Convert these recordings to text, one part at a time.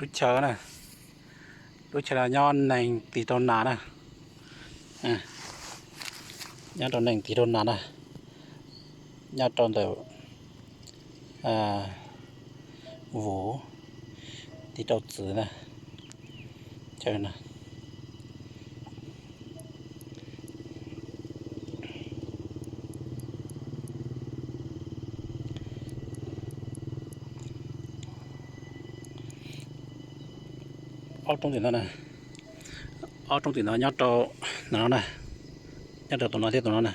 Lub chaw na, lub chaw no nyob neeg tig rau nas na, nyob rau neeg tig rau nas na, nyob rau ntawm vus tig rau txwv na, chaw no. Ob roob tim no, ob roob tim no nyob rau no na, nyob rau tus no thiab tus no na.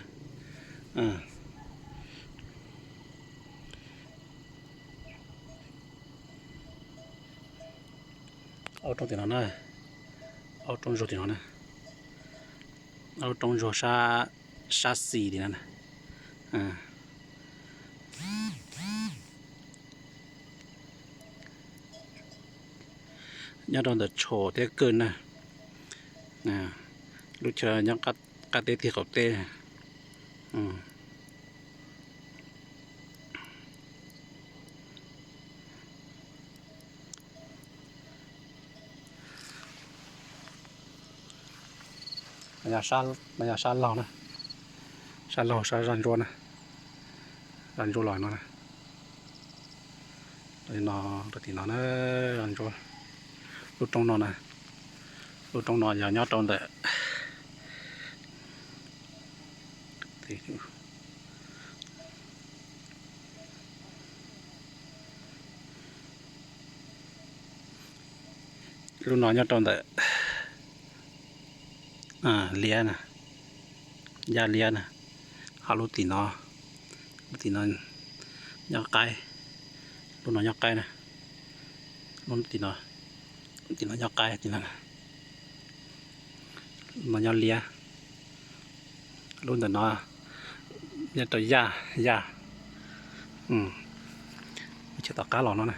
Ob roob tim no na, ob roob zog tim no na, ob roob zog sab xis tim no na. Nyob rau ntawm tsham thiab kawj na, lub chaw nyob qab teb tiag qaum teb. No yog sab laug na, sab laug sab zaj ntsuab na, zaj ntsuab los no na. No rau tim no na, lub roob no na, lub roob no yog nyob rau ntawm lub no nyob rau ntawm liab na, yaj liab na, ho lub tim no, lub tim no nyob qaib, lub no nyob qaib na, lub tim no, tim no nyob qaib tim no, lub no nyob liab, lub ntawm no nyob rau yaj, yaj, lub chaw tom qab los no na.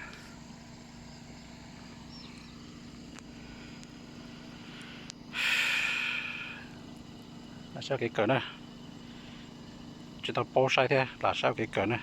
Lam saib kev kawm na, tsis tau paub saib thiab, lam saib kev kawm na.